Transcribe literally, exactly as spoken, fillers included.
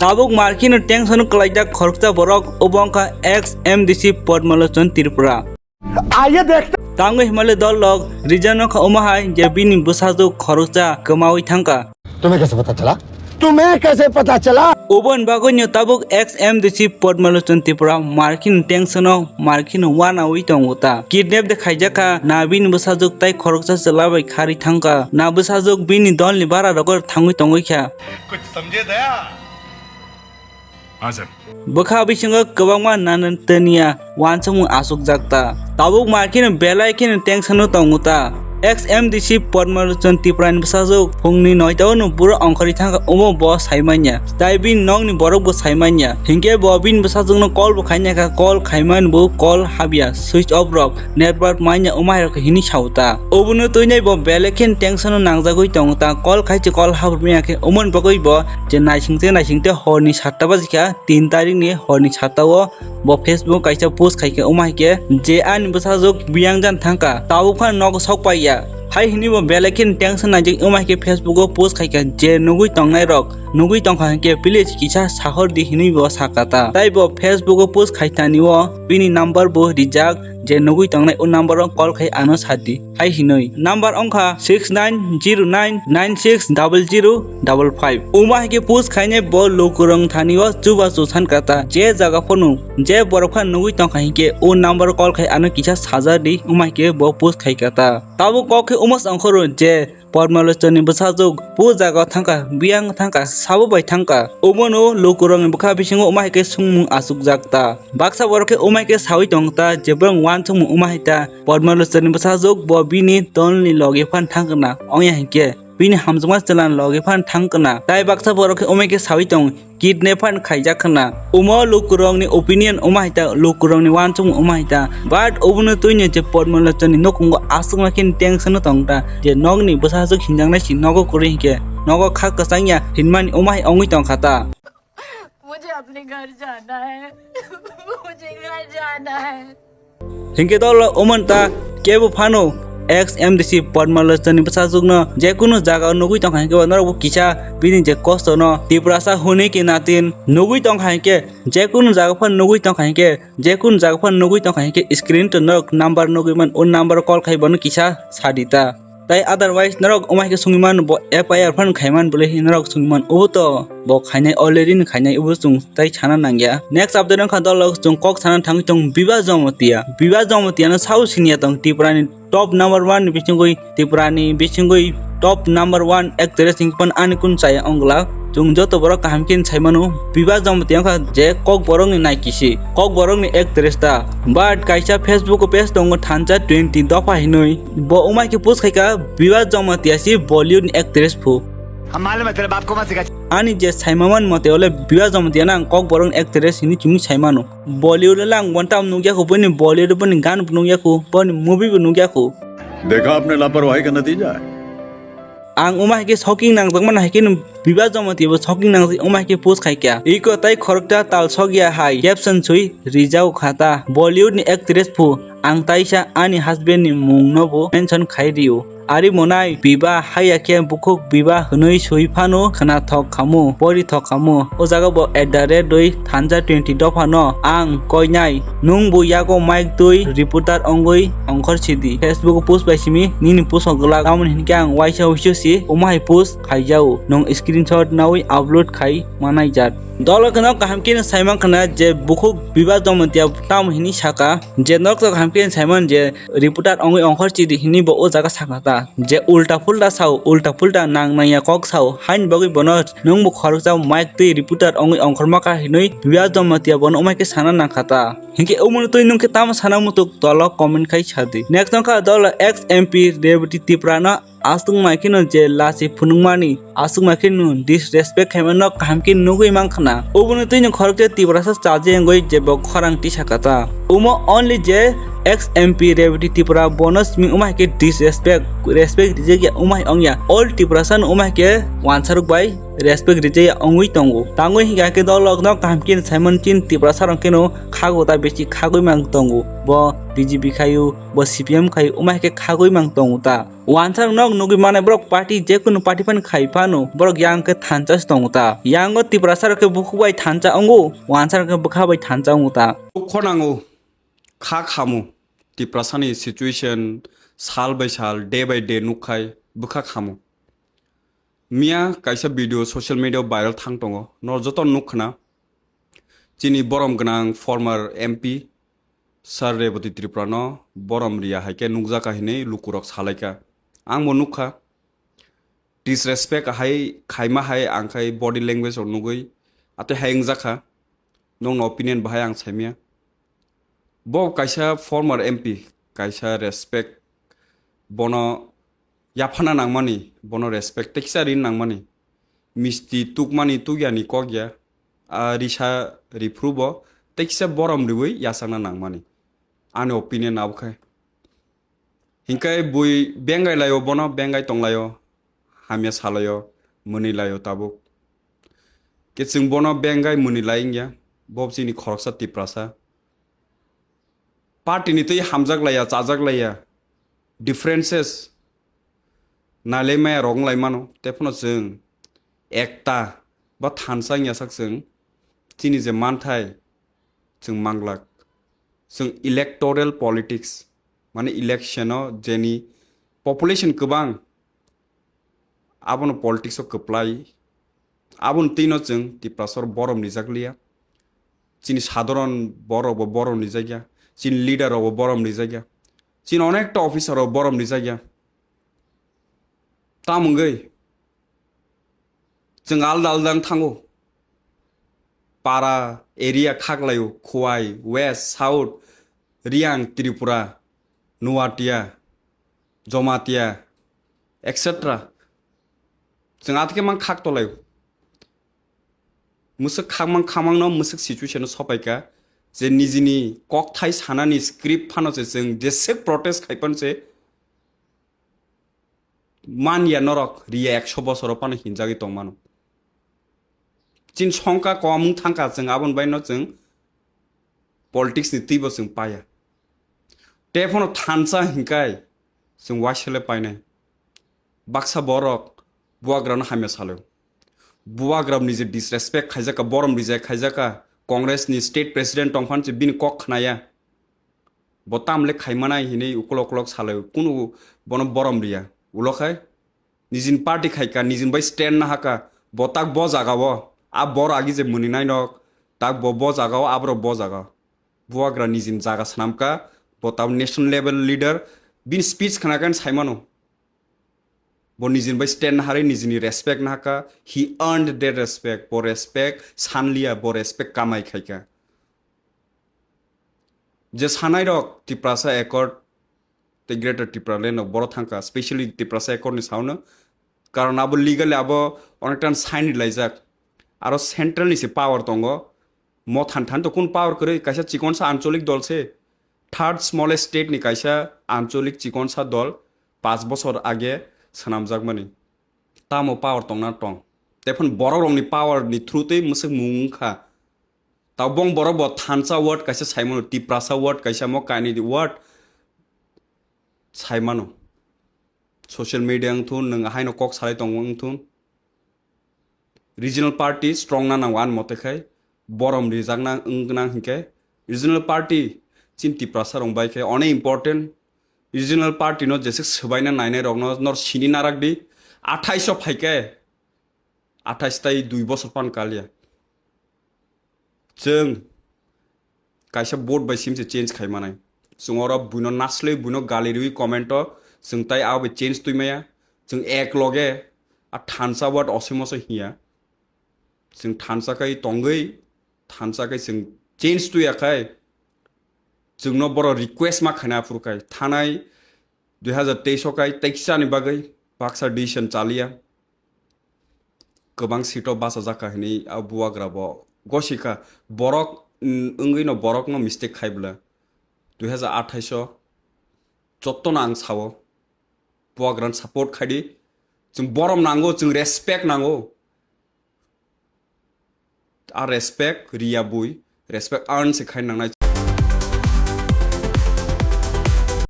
Tabuk markino tension kwlaijak khoroksa borok, obo wngkha ex M D C Padmalochon Tripura. आइए देखते Tangwi himale dol lok rijano kha omo hai je bini bwsajwk khoroksa kwmawi thangkha. तुम्हें कैसे पता चला? तुम्हें कैसे पता चला? Oboni bagwino tabuk ex M D C Padmalochon Tripura markino tension o markino wanawi tongo ta. Kidnap de khaijakha, na bini bwsajwk tai khoroksa chwla bai kharwi thangkha. Na bwsajwk bini dolni bara rogo thangwi tongwi kha. कुछ समझे दया? हाँ sir. Bwkha bisingo kwbangma nanataniya wansukmung asukjak ta. Tabuk markino belai kheno tension o tongo ta. Ex M D C Padmalochon Tripura ni bwsajwk phungni noita o no buro ongkhorwi thangkha, omo bo saimanya. Tai bini nokni borok bo saimanya. Hinkhe bo bini bwsajwkno call bo khainai kha, call khaimani bo call habya, switch off rok, network manya omo hai rok hinwi sao ta. Obono twinai bo belai kheno tension o nangjagwi tongo ta. Call khai se call habya khe omoni bagwi bo je naisingte naisingte horni satta baji kha, tin tarikni horni satta o bo Facebook kaisa post khai khe, omo hai khe je ani bwsajwk biyang jan thangkha, tabuk phano nogo sok pai ya. Hai hinwi bo belai kheno tension naijak, omo hai khe Facebook o post khai kha, je nugwi tongnai rok, nugwi tongkha hinkhe please kisa sahor di hinwi bo sakha ta. Tai bo Facebook o post khai thani o bini number bo rijak, je nugwi tongnai o number o call khai ano sadi. Hai hinwi number wngkha six nine zero nine nine six double zero double five. Omo hai khe post khainai bo lukurok thani o chubachu san kha ta. Je jaga phano je borok phano nugwi tongkha hinkhe o number o call khai ano kisa sajar di, omo hai khe bo post khai kha ta. Tabuk kok khe omo se ongkhoro je Padmalochon ni bwsajwk bo jaga o thangkha, biyang thangkha, sabo bai thangkha. Omono lukurokni bwkha bisingo omo hai khe songmung asukjak ta. Baksa borok khe omo hai khe sawi tong ta, je borok wansukmung omo hai ta. Padmalochon ni bwsajwk bo bini dolni logi phan thang kna, ongya hinkhe bini hamjakma chwlani logi phan thang kna. Tai baksa borok khe omo hai khe sawi tong, kidnap phan khaijak khna. Omo lukurokni opinion omo hai ta, lukurokni wansukmung omo hai ta. But obono twino je Padmalochon ni nukhungo aswkma khe tension o tong ta, je nokni bwsajwk hinjaknai si nogo kwrwi hinkhe nogo kha kwchangya hinmani omo hai ongwi tongkha ta. मुझे अपने घर जाना है। मुझे घर जाना है। Hinkhe dolo omo ta kebo phano ex M D C Padmalochon ni bwsajwkno je kunu jaga o nugwi tongkha hinkhe bo norok bo kisa bini je kosto no Tiprasa hwnwi khe natin nugwi tongkha hinkhe, je kunu jaga phano nugwi tongkha hinkhe, je kunu jaga phano nugwi tongkha hinkhe screen to norok number nugwi man, o number o call khai bono kisa sadi ta. Tai otherwise norok omo hai khe songwi mano bo F I R phan khai man bwlwi hin norok songwi man, obo to bo khainai already ni khainai, obo chwng tai sana nangya. Next update wngkha dolo chwng kok sana thangwi tong Biba Jamatia. Biba Jamatia no sao siniya tong Tripura ni top number one ni bisingwi, Tripura ni bisingwi top number one actress hingphan ani kun chaya ongla. Chwng joto borok kaham khe sai mano Biba Jamatia wngkha je kok borok ni naikisi, kok borok ni actress ta. But kaisa Facebook o page tongo Thansa twenty dopha hinwi. Bo omo hai khe post khai kha, Biba Jamatia si Bollywood ni actress phu. हम मालूम है तेरे बाप को मत सिखा। Ani je saimaman mote ole Biba Jamatia nang kok borok ni actress hini chumui saimano. Bollywood le lang bon tam nugya khu, boni Bollywood boni gan bo nugya khu, boni movie bo nugya khu. देखा आपने लापरवाही का नतीजा है। Ang omo hai khe shocking nangjak mano hai khe no Biba Jamatia bo shocking nangjak omo hai khe post khai kha. Iko tai khorokta tal sokya hai caption swi rijao kha ta. Bollywood ni actress phu ang taisa ani husband ni mung no bo mention khai rio. Ari monai Biba haya khe bukhuk Biba hwnwi swi phano khna thok khamu, pori thok khamu. O jaga bo at the rate doi Thansa twenty dopha no ang koinai. Nung bo yago mic twi reporter ongwi ongkhor sidi. Facebook o post bai simi nini post o glak. Tamoni hinkhe ang waisa uisu si omo hai post khaijao. Nung screenshot nawi upload khai manai jat. Dolo kheno kaham khe sai man khna je bukhuk Biba Jamatia tamo hini saka je nok to kaham khe sai man je reporter ongwi ongkhor sidi hini bo o jaga sakha ta. Je ulta pulta sao, ulta pulta nang nangya kok sao, haini bagwi bono nung bo khoroksa mic twi reporter ongwi ongkhor maka hinwi Biba Jamatia bono omo hai khe sana nangkha ta. Hinkhe omono twi nung khe tamo sana muchuk dolo comment khai sadi. Next wngkha dolo ex M P Rebati Tripura no aswk mai kheno je lachi phunukmani, aswk mai kheno disrespect khaimano kaham khe nugwi mankha na. Obono twino khoroksa Tiprasa chaji wngwi je bo khorang tisa kha ta. Omo only je ex M P Rebati Tripura bono simi omo hai khe disrespect, respect rijak ya omo hai ongya. All Tiprasa no omo hai khe wansarok bai respect rijak ya ongwi tongo. Tangwi hinkha khe dolok no kaham khe saimon chin Tiprasa rok kheno khago ta bisi khagwi mang tongo. Bo B J P khayu, bo C P M khayu, omo hai khe khagwi mang tongo ta. Wansarok nok nugwi manai borok party, jekunu party phano khai phano. Ano borok yang khe thansa se tongo ta. Yango Tiprasa rok khe bukhuk bai thansa wngo, wansa rok khe bwkha bai thansa wngo ta. Dukho nango, kha khamu. Tiprasani situation sal bai sal, day by day nukkhai bwkha khamu. Miya kaisa video social media viral thang tongo. Nor joto nukkhna. Chini borom gwnang former M P Sir Rebati Tripura no borom riya hai khe nukjaka hinwi lukurok salaikha. Ang bo nukha. Disrespect hai khaima hai ang khai body language rok nugwi atwi hai wngjakha. Nokno opinion bahai ang saimya. Bo kaisa former M P, kaisa respect, bono yaphana nangmani, bono respect teksa rin nangmani. Misti tukmani tukyani kok ya, a risa riphru bo teksa borom riwi yasakna nangmani. Ani opinion abo khai. Hinkai bui bengai laio bono, bengai tonglaio, hamya salaio, mwnwi laio tabuk. Khe chwng bono bengai mwnwi lai wngya, bo chini khoroksa Tiprasa. Party ni twi hamjak laiya, chajak laiya, differences nailai maya rok wng lai mano, tei phano chwng ekta ba thansa wngya sak chwng chini je manthai chwng manglak. Chwng electoral politics, mane election o jeni population kwbang, abono politics o kwplai. Aboni twino chwng Tiprasor borom rijak liya. Chini sadharon borok bo borom rijak ya. Chini leader rok bo borom rijak ya. Chini onekta officer rok borom rijak ya. Tam wngwi chwng alda alda wng thango. Para area khaklaio, Khowai, West, South, Reang, Tripura, Nuatia, Jomatia, et cetera. Chwng atike mang khak tolaio. Mwswk khakmang khamangno mwswk situation o sopaikha je nijini kokthai sanani script phano se chwng jeswk protest khai phan se man ya norok riya ekso bosoro phano hinjagwi tongmano. Chin songkha kom wng thangkha chwng aboni baino chwng politics ni twibo chwng paya. Te phano thansa hinkai chwng waisele painai. Baksa borok buagrano hamya salo. Buagra ni je disrespect khaijaka, borom reject khaijaka, Congress ni state president tongphan se bini kok khnaya. Bo tamle khaimanai hinwi ukolok ukolok salai, kunu bono borom riya. Ulo khai nijin party khaika, nijin bai stand nahaka, bo tak bo jaga o, a bor agi je muni nainok, tak bo bo jaga o, abro bo jaga o. Buagra nijin jaga swnamka, bo tab national level leader, bini speech khnakan saimano. Bo nijin bai stand naharwi nijini respect nahaka, he earned that respect, bo respect sanliya, bo respect kamai khaika. Je sanai rok Tiprasa Accord tei Greater Tipraland rok boro thangka, specially Tiprasa Accord ni saono, karon abo legally abo onekta sign rilaijak, aro central ni se power tongo, mothan than to kun power kwrwi, kaisa chikonsa ancholik dol se, third smallest state ni kaisa ancholik chikonsa dol, panch bosor age swnamjakmani. Tamo power tongna tong. Tephon borok rokni power ni through tei mwswk mung wngkha. Tabong borok bo thansa word kaisa saimano, Tiprasa word kaisa mo kainwi word saimano. Social media wngthun, nwng haino kok salai tongo wngthun. Regional party strong na nango ani mote khai, borom rijakna wngna hinkhe regional party chin Tiprasa rok bai khe one important. Regional party no jeswk swbaina nainai rokno nor sini narak di. Athais o phaikhe, athais tai dui bosor pan kalia. Chwng kaisa vote bai sim se change khai manai. Chwng oro buino naslwi, buino gali rwi comment o, chwng tai abo bai change twi maya. Chwng ek loge a thansa word osimo se hiya. Chwng thansa kai tongwi, thansa kai chwng change twi ya khai. Chwngno boro request ma khaina aphuru khai. Thanai dui hazar teis o kai teisa ni bagwi baksa decision chaliya. Kwbang seat o bachajak kha hinwi a buagra bo gosika borok, mm, wngwi no borok no mistake khai bwla. Dui hazar athais o jotto no ang sao buagra no support khai di. Chwng borom nango, chwng respect nango. A respect riya bui, respect earn se khai nangnai.